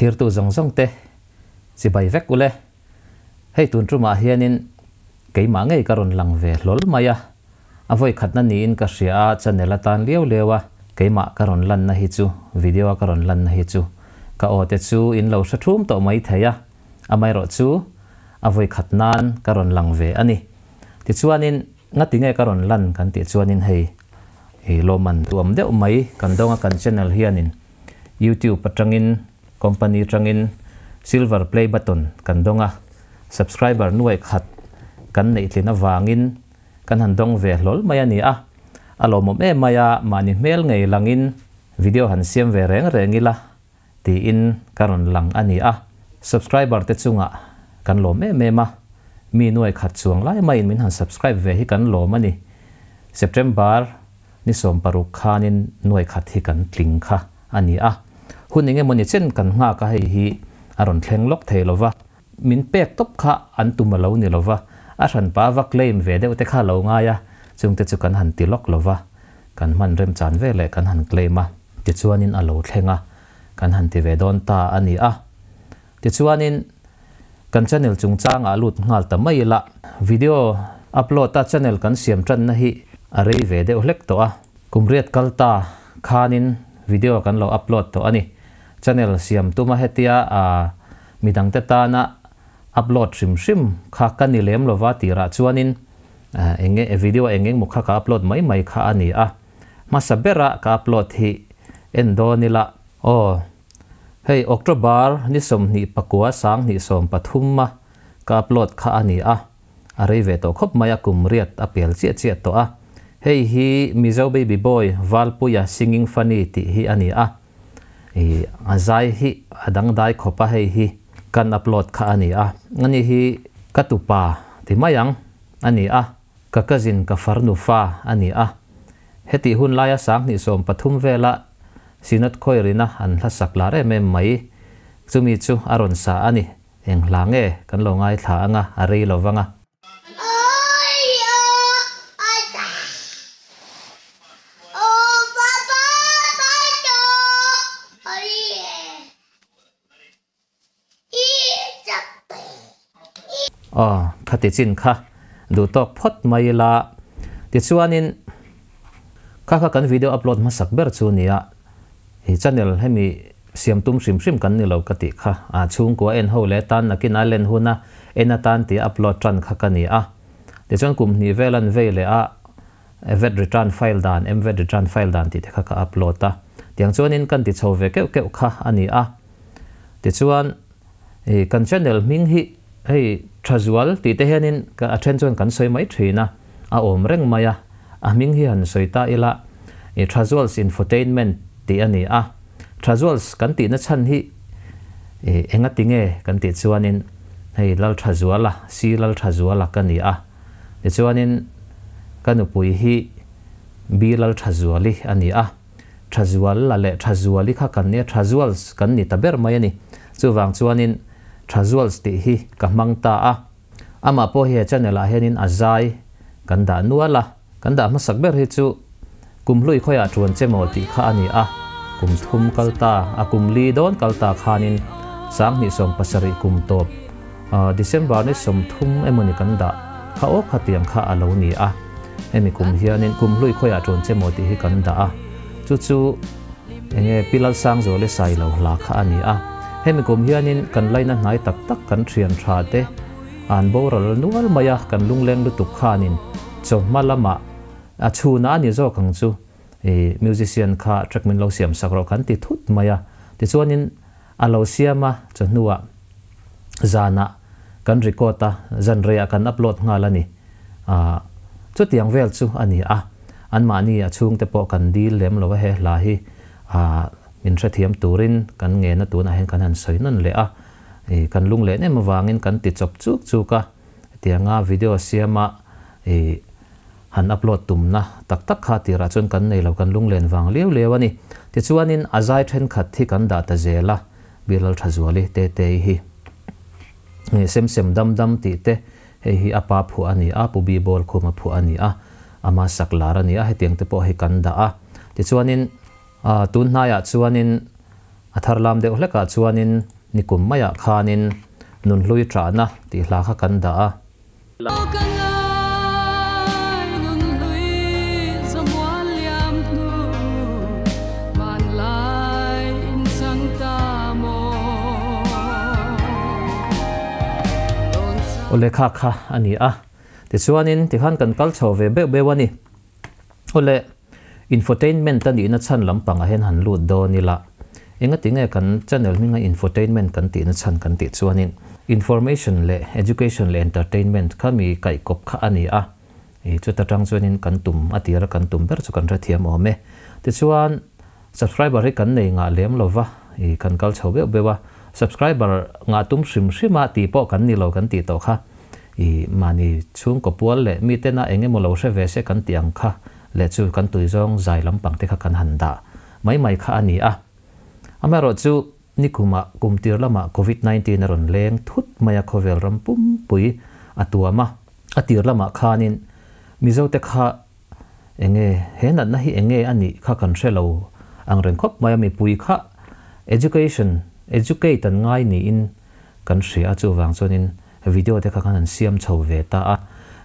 Thirtu zawng zawng te chibai vek ule. Hei tun tumah hianin keimah ngei ka rawn lang ve hlawl mai a, a vawi khatna niin ka hria a, channel atan liau liau a keimah ka rawn lanna hi chu, video a ka rawn lanna hi chu ka aw te chu in lo hre thum tawh mai thei a, amaherawh chu a vawi khat nan ka rawn lang ve a ni. Tichuanin ngati nge ka rawn lan kan tih chuanin hei i lawmman duhawm deuh mai kan dawnga kan channel hianin YouTube atangin company atangin silver play button kan dawng a, subscriber nuai khat kan neih tlin avangin kan han dawng ve hlawl mai a ni a, a lawmawm em mai a, mahni hmel ngei langin video han siam ve reng reng ila tiin ka rawn lang a ni a, subscriber te chungah kan lawm em em a, mi nuai khat chuang lai maiin min han subscribe ve hi kan lawm a ni. September ni 16 khanin nuai khat hi kan tling kha a ni a, hun eng emawni chen kan nghak a hei hi a rawn thleng lawk thei lova, min pek tawp kha an tum a lo ni lova, a hranpa va claim ve deuh te kha a lo ngai a, chungte chu kan han ti lawk lova, kan hman remchan ve leh kan han claim a, tichuanin a lo thleng a, kan han ti ve dawn ta a ni a. Tichuanin kan channel chungchangah lut nghal ta mai ila, video upload a channel kan siam tanna hi a rei ve deuh hlek tawh a, kum riat kal ta khanin video kan lo upload tawh a ni. Channel siam tuma hetia a midangte tana upload hrim hrim kha ka ni lem lova tirah chuanin eng nge video eng eng maw kha ka upload mai mai kha a ni a, hmasa bera ka upload hi en dawn ila aw. Hei October ni 29 2030 a ka upload kha a ni a, a rei ve tawh khawp mai a, kum riat a pel chiah chiah tawh a. Hei hi Mizo Baby Boy Valpuia Singing Funny tih hi a ni a, ih a zai hi a dangdai khawp a hei hi kan upload kha a ni a, ani hi ka tupa ti mai ang a ni a, ka cousin ka farnu fa a ni a. Hetih hun laia 2030 vela Synod Choir-ina an hla sak lar em em mai. Chumi chu a rawn sa a ni. Eng hla nge kan lo ngaithla anga a rei lo vang a. Aw, khati chin kha duh tawk phawt mai ila. Tichuanin kha kha kan video upload hmasak ber chu nia, i channel hemi siam tum hrim hrim kan ni lo ka tih kha, a chhungkua en ho leh tan nakin a len huna en atan tia upload tan kha ka ni a. Tichuan kum hnih vel an vei leh a, vat return file dan, mvat return file dan tih te kha ka upload a. Tiang chuanin kan ti chho ve keuh keuh kha a ni a. Tichuan i kan channel hming hi hei Thazual tih te hianin ka a then chuan kan sawi mai thin a, a awm reng mai a. A hming hi han sawi ta ila i Thazual's Infotainment tih a ni a. Thazual's kan tihna chhan hi i enga tinge kan tih chuanin hei Lalthazuala, C Lalthazuala ka ni a. Tichuanin ka nupui hi B Lalthazuali a ni a, Thazuala leh Thazuali kha kan nia, Thazuals kan ni ta ber mai a ni. Chuvang chuanin Thazuals tih hi ka hmang ta a. Amah pawh hi he channel ah hianin a zai kan dah nual a. Kan dah hmasak ber hi chu kum hlui khawiah tuan che maw tih kha a ni a, kum thum kal ta, a kum li dawn kal ta khanin 2017 kum tawp December ni 30 emawni kan dah kha aw khatiang kha a lo ni a. Hemi kum hianin kum hlui khawiah tuan che maw tih hi kan dah a, chu chu enge Pi Lalsangzuali sai lo hla kha a ni a. Hemi kum hianin kan laina hnai tak tak kan thian tha te an boral nual mai a, kan lungleng lutuk khanin chawhma lamah a chhunah a ni zawk ang chu i musician kha track min lo siam sak rawh kan ti thut mai a. Tichuanin a lo siam a, chawhnuah zanah kan record a, zan reiah kan upload nghal a ni. Chutiang vel chu a ni a, anmahni a chhungte pawh kan dil lem lo a he hla hi min hrethiam turin kan ngena tunah hian kan han sawi nawn leh a, kan lung leh nem avangin kan ti chawp chuk chuk a, hetianga video siama han upload tumna tak tak kha tirah chuan kan nei lo, kan lunglen vang liau liau a ni. Tichuanin a zai thenkhat hi kan dah ta zel a, Bilal Thazuali te te hi sem sem dam dam tih te hei hi a pa phuah a ni a, Pu Bi Bawl khuma phuah a ni a, ama sak lar a ni a, hetiang te pawh hi kan dah a. Tichuanin tun hnaiah chuanin. A thar lam deuh hlekah chuanin nikum maiah khanin Nunhlui ṭahna tih hla kha kan dah a. Ka ngai nunhlui zamual liam hnu vanlai in chang ta maw dawn chang. Aw lehkha kha a ni a, tichuanin tikhan kan kal chho ve beuh beuh a ni. Awle, infotainment a nihna chhan lampangah hian han lut dawn ila, engati nge kan channel hminga infotainment kan tihna chhan kan tih chuanin information leh education leh entertainment kha mi kaihkawp kha a ni a, ih chuta tang chuanin kan tum a tira kan tum ber chu kan hrethiam awm e. Tichuan, subscriber hi kan nei ngah lem lova, ih kan kal chho beuh beuh a, subscriber ngah tum hrim hrim a tih pawh kan ni lo kan tih tawh kha. I mahni chhungkaw pual leh mitena eng emaw lo hre ve se kan tih ang kha leh chu kan tui zawng zai lampang te kha kan han dah mai mai kha a ni a. Amaherawhchu nikumah kum tir lamah Covid 19 a rawn leng thut mai a khawvel ram pumpui a tuam a. A tir lamah khanin Mizote kha enge he natna hi enge a nih kha kan hre lo ang reng khawp mai a, mipui kha education, educate an ngai niin kan hria a, chuvang chuanin Video te kha khan an siam chho ve ta a,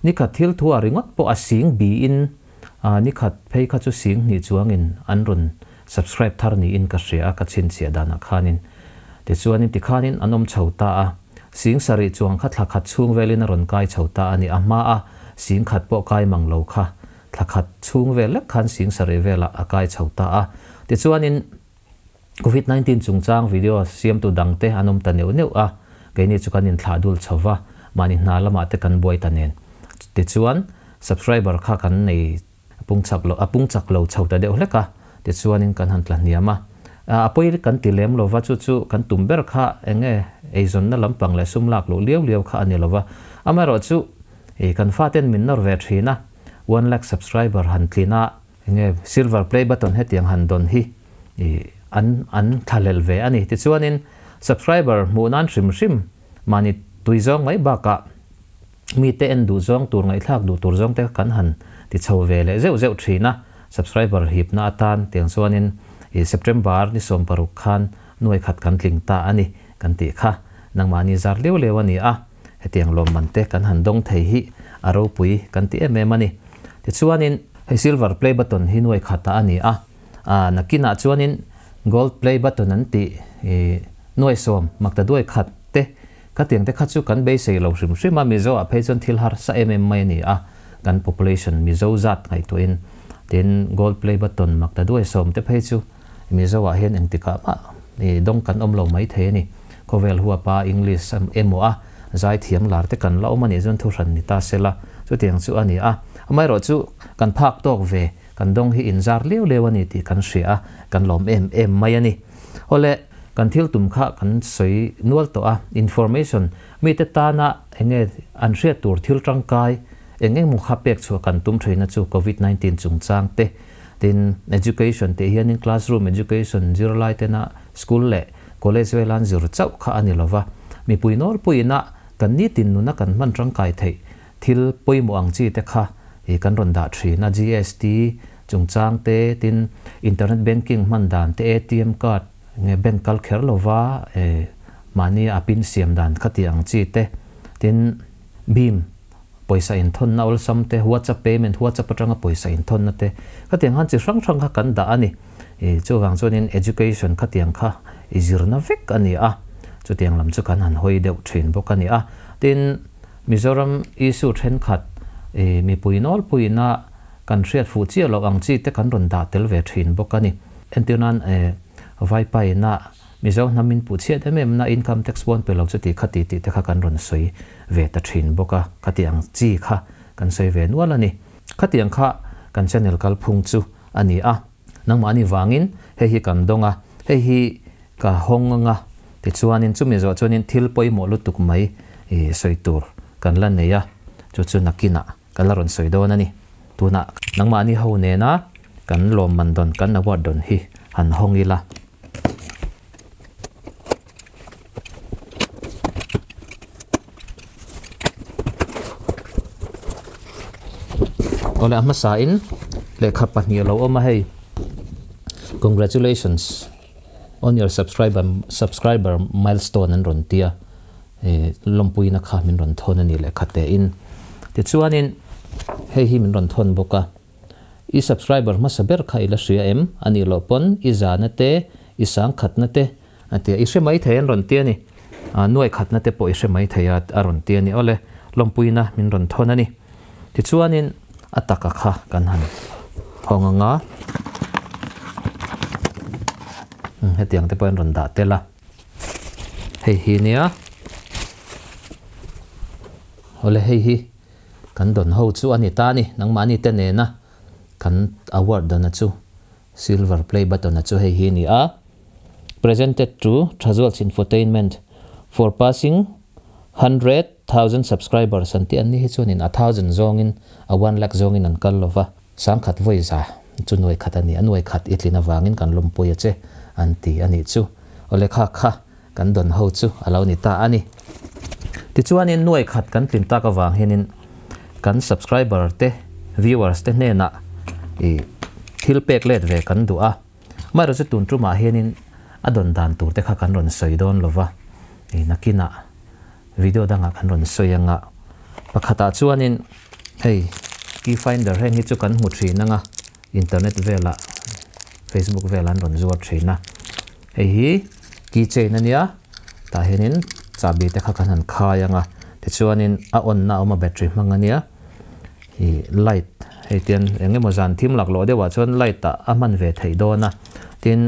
nikhat thil thu a ringawt pawh a sing biin nikhat phei kha chu sing hnih chuangin an rawn subscribe thar niin ka hria a, ka chhinchhiah danah khanin. Tichuanin tikhanin an awm chho ta a, sing sarih chuang kha thla khat chhung velin a rawn kai chho ta a ni, a hma a sing khat pawh kai mang lo kha thla khat chhung vel lek khan sing sarih velah a kai chho ta a, tichuanin Covid 19 chungchang video siamtu dangte an awm ta neuh neuh a, keini chu kan inthlah dul chho va, mahni hna lamah te kan buai ta nen. Tichuan, subscriber kha kan nei pung chak lo, a pung chak lo chho ta deuh hlek a, tichuanin kan han tla hniam a. A pawi kan ti lem lo va, chu chu kan tum ber kha eng nge eizawnna lampang leh sum lak luh liau liau kha a ni lo va. Amaherawhchu, kan faten min nawr ve thin a, one lakh subscriber han tlin a, Enge silver play button hetiang han dawn hi an an thlahlel ve a ni. Tichuanin subscriber hmuh nan hrim hrim mahni tui zawng mai bakah mite en duh zawng tur ngaihthlak duh tur zawng te kan han ti chho ve leh zeuh zeuh thin a. Subscriber hipna atan tiang chuanin September ni 16 khan nuai khat kan tling ta a ni kan tih kha nangmahni zar liau liau a ni a. Hetiang lawmman te kan han dawng thei hi a ropui kan ti em em a ni. Tichuanin hei silver play button hi nuai khat a ni a, a nakinah chuanin gold play button an tih i nuai sawm makta duai khat te khatiang te kha chu kan beisei lo hrim hrim a, Mizo ah phei chuan thil harsa em em mai a ni a, kan population Mizo zat ngaihtuahin tin gold play button makta duai sawm te phei chu Mizo ah hian engtikah mah i dawng kan awm lo mai thei a ni. Khawvel huapa English emaw a zaithiam lar te kan la awm a nih chuan thuhran ni ta se la, chutiang chu a ni a. Amaherawh chu kan phak tawk ve, kan dawng hi inzar liau liau a ni tih kan hria a, kan lawm em em mai a ni. Awle, kan thil tum kha kan sawi nual tawh a, information mite tana enge an hriat tur thil tangkai eng eng maw kha pek chhuah kan tum theihna chu Covid 19 chungchang te, tin education tih hianin classroom education zirlai tena school leh College velan zir chauh kha a ni lova, mipui nawlpuiina kan nitin nuna kan hman tangkai theih thil pawimawh ang chi te kha i kan rawn dah thin a, GST chungchang te, tin internet banking hman dan te, ATM card nge bank kal kher lova e mahni a pin siam dan kha tih ang chi te, tin BHIM pawisa inthawnna awlsam te, WhatsApp payment, WhatsApp atanga pawisa inthawnna te, khatiang khan chi hrang hrang kha kan dah a ni. I chuvang chuanin education khatiang kha i zirna vek a ni a, chutiang lam chu kan han hawi deuh thin bawk a ni a. Tin, Mizoram issue thenkhat i mipui nawlpuiina kan hriat fuh chiah loh ang chi te kan rawn dah tel ve thin bawk a ni. Entirnan, Vaipaina Mizo hnam in puh chhiat em em na income tax pawn pe lo chuti kha ti tih te kha kan rawn sawi ve ta thin bawk a, khatiang chi kha kan sawi ve nual a ni. Khatiang kha kan channel kalphung chu a ni a, nangmahni vangin hei hi kan dawng a, hei hi ka hawng anga tichuanin chumi zawh chuanin thil pawimawh lutuk mai i sawi tur kan la nei a, chu chu nakinah kan la rawn sawi dawn a ni. Tunah nangmahni ho nena kan lawmman dawn kan award dawn hi han hawng ila. Awle a hmasa in lehkha pahnih a lo awm a hei congratulations On your subscriber subscriber milestone an rawn tia e lawmpuina kha min rawn thawn a ni lehkha te in. Tichuanin hei hi min rawn thawn bawk a, i subscriber hmasa ber kha i la hria em? A nih loh pawn i zana te, i sang khatna te a tia, i hre mai thei an rawn ti a ni. A nuai khatna te pawh i hre mai thei a a rawn ti a ni. Awle, lawmpuina min rawn thawn a ni. Tichuanin a taka kha kan han hawng ang a, hetiang te pawh an rawn dah tel a, hei hi nia, awle hei hi kan dawn ho chu a ni ta a ni, nangmahni te nena kan award dawna chu silver play button a chu hei hi a ni a, presented to Thazual's Infotainment for passing 100,000 subscribers an tih an ni hi chuanin a thousand zawngin a one lakh zawngin an kal lova, sangkhat vawi za chu nuai khat a ni, a nuai khat i tlin avangin kan lawmpui a che an ti a nih chu. Awle kha kha kan dawn ho chu a lo ni ta a ni. Tichuanin nuai khat kan tlin tak avang hianin kan subscriber te, viewers te hnenah i thil pek let ve kan duh a, amaherawhchu tun tumah hianin a dawn dan tur te kha kan rawn sawi dawn lova, i nakinah video dangah kan rawn sawi anga pakhatah chuanin hei key finder heng hi chu kan hmu thin anga internet velah facebook velah an rawn zuar thin a hei hi key chain ania tah hianin chahbi te kha kan han khai anga tichuanin a on na a awm a battery hmang ania i light hei tian eng emaw zan thim laklawh deuhah chuan light ah a hman ve theih dawn a tin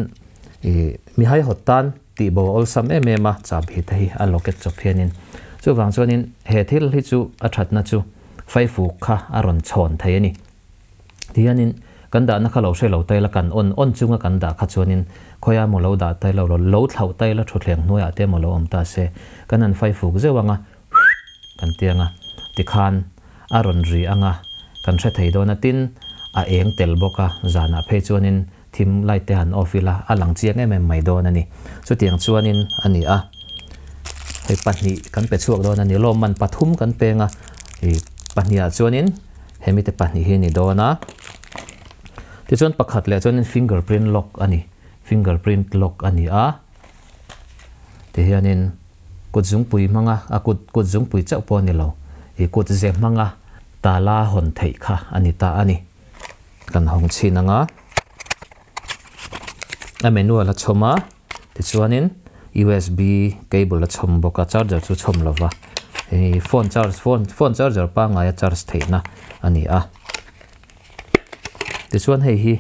i mihaihawt tan Tih bo a awlsam em em a, chahbi te hi a locket chawp hianin. Chuvang chuanin he thil hi chu a thatna chu faifuk kha a rawn chhawn thei a ni. Tihianin kan dahna kha lo hre lo taila kan on on chunga kan dah kha chuanin khawia maw lo dah taila lo lo thlauh taila thutthleng hnuaiah te maw lo awm ta se kan han faifuk zeuh anga kan ti anga tikhan a rawn ri anga kan hre thei dawn a tin a eng tel bawk a zanah phei chuanin Thim light te han off ila a lang chiang em em mai dawn a ni. Chutiang chuanin a ni a, hei pahnih kan pe chhuak dawn a ni. Lawmman pathum kan peng a, i pahnihah chuanin hemi te pahnih hi a ni dawn a. Tichuan pakhat leh chuanin fingerprint lock a ni, fingerprint lock a ni a. Tihianin kut zungpui hmanga, a kut kut zungpui chauh pawh a ni lo, i kut ze hmanga tala hawn theih kha a ni ta a ni. Kan hawng chhin anga a manual a chhawm a tichuanin usb cable a chhawm bawk a charger chu chhawm lova hei phone charge phone phone charger pangngai a charge theihna a ni a tichuan hei hi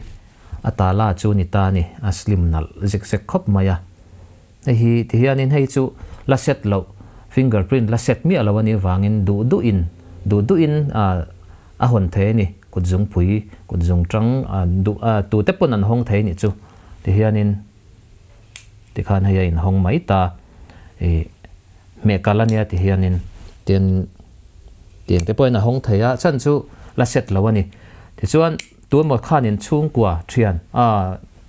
a tala chu ni ta a ni a slim nalh zek zek khawp mai a hei hi tihianin hei chu la set loh fingerprint la set miah lo a nih vangin duh duhin duh duhin ah A hawn thei a ni, kut zungpui, kut zungtang a duh a tute pawn an hawng thei a nih chu. Tihianin tikhan hei a inhawng mai ta i hmeh kal a nia tihianin tian tiang te pawhin a hawng thei a, chhan chu la set lo a ni. Tichuan tuemaw khanin chhungkua thian a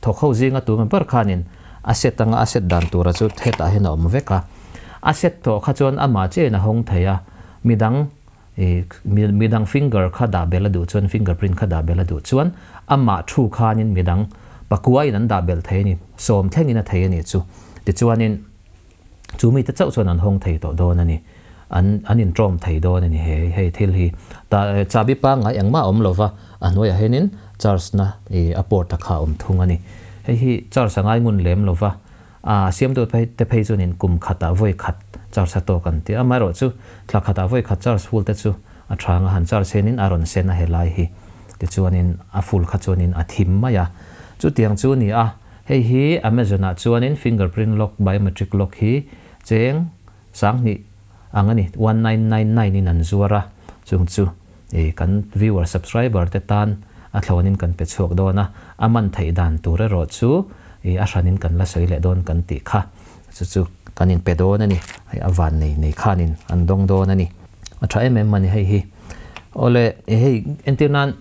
thawk ho zinga tuemaw ber khanin a set anga a set dan tura chu hetah hian a awm vek a. A set tawh kha chuan amah chiahin a hawng thei a, midang I midang finger kha dah belh a duh chuan finger print kha dah belh a duh chuan amah thu khanin midang pakuain an dah belh thei a ni, sawm thlengin a thei a nih chu. Tichuanin chu mite chauh chuan an hawng thei tawh dawn a ni, an an intawm thei dawn a ni he hei thil hi. Ta chahbi pangngai engmah a awm lova a hnuaiah hianin charge na i a port a kha a awm thung a ni. Hei hi charge a ngai ngun lem lova A siamtu te phei chuanin kum khatah vawi khat charge a tawk an ti a, amaherawhchu thla khatah vawi khat charge full te chu a tha anga han charge hianin a rawn sen a helai hi tichuanin a full kha chuanin a thim mai a. Chutiang chu a ni a, hei hi Amazon ah chuanin fingerprint lock, biometric lock hi cheng sanghnih ang a ni, 1999 in an zuar a, chung chu i kan viewer subscriber te tan a thlawnin kan pe chhuak dawn a, a man theih dan tur erawh chu i a hranin kan la sawi leh dawn kan tih kha chu chu kan in pe dawn a ni, hei a van nei nei khanin an dawng dawn a ni. A tha em em a ni hei hi. Awle hei entir nan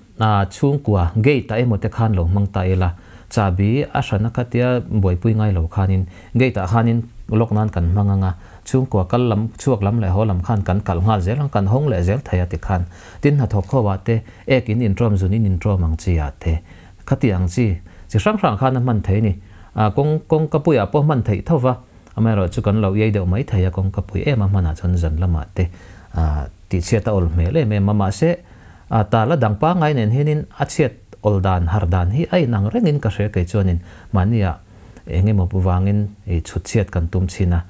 chhungkua gate ah emaw te khan lo hmang ta ila, chahbi a hran a khatia buaipui ngai lo khanin gate ah khanin lock nan kan hmang anga, Chhungkua kal lam, chhuak lam leh haw lam khan kan kalh nghal zel ang, kan hawng leh zel thei a ti khan. Tin hnathawk ho ah te, ek in intrawm, zun in intrawm ang chi ah te, khati ang chi, chi hrang hrang khan a hman thei a ni. A kawng kawngka puiah pawh hman theih tho va, amaherawhchu kan lo iai deuh mai thei a, kawngka pui em a hmanah chuan zan lamah te tihchhiat a awl hmel em em a, mahse a tala dang pangngai nen hianin a chhiat awl dan har dan hi a inang rengin ka hria kei chuanin mahniah eng emaw vangin chhut chhiat kan tum chhin a,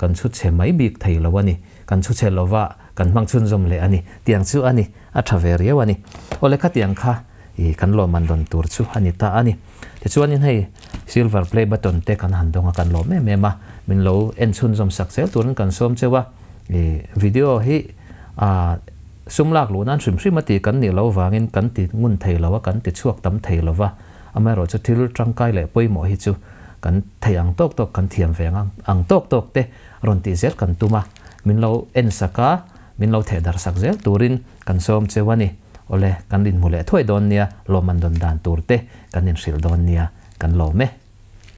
kan chhut chhe mai bik thei lo a ni, kan chhu chhe lova kan hmang chhunzawm leh a ni tiang chu a ni, a tha ve riau a ni. Awle khatiang kha i kan lawmman dawn tur chu a ni ta a ni. Tichuanin hei silver play button te kan han dawng a, kan lawm em em a, min lo en chhunzawm sak zel turin kan sawm cheu a, i video hi a sum lak luh nan hrim hrim a tih kan nih loh vangin kan ti ngun thei lo a, kan ti chhuak tam thei lo va, amaherawhchu thil tangkai leh pawimawh hi chu kan thei ang tawk tawk kan thiam ve ang ang tawk tawk te rawn tih zel kan tum a, min lo en sak a, min lo theh darh sak zel turin kan sawm cheu a ni. Awle, kan inhmu leh thuai dawn nia, lawmman dawn dan tur te kan inhrilh dawn nia, kan lawm e.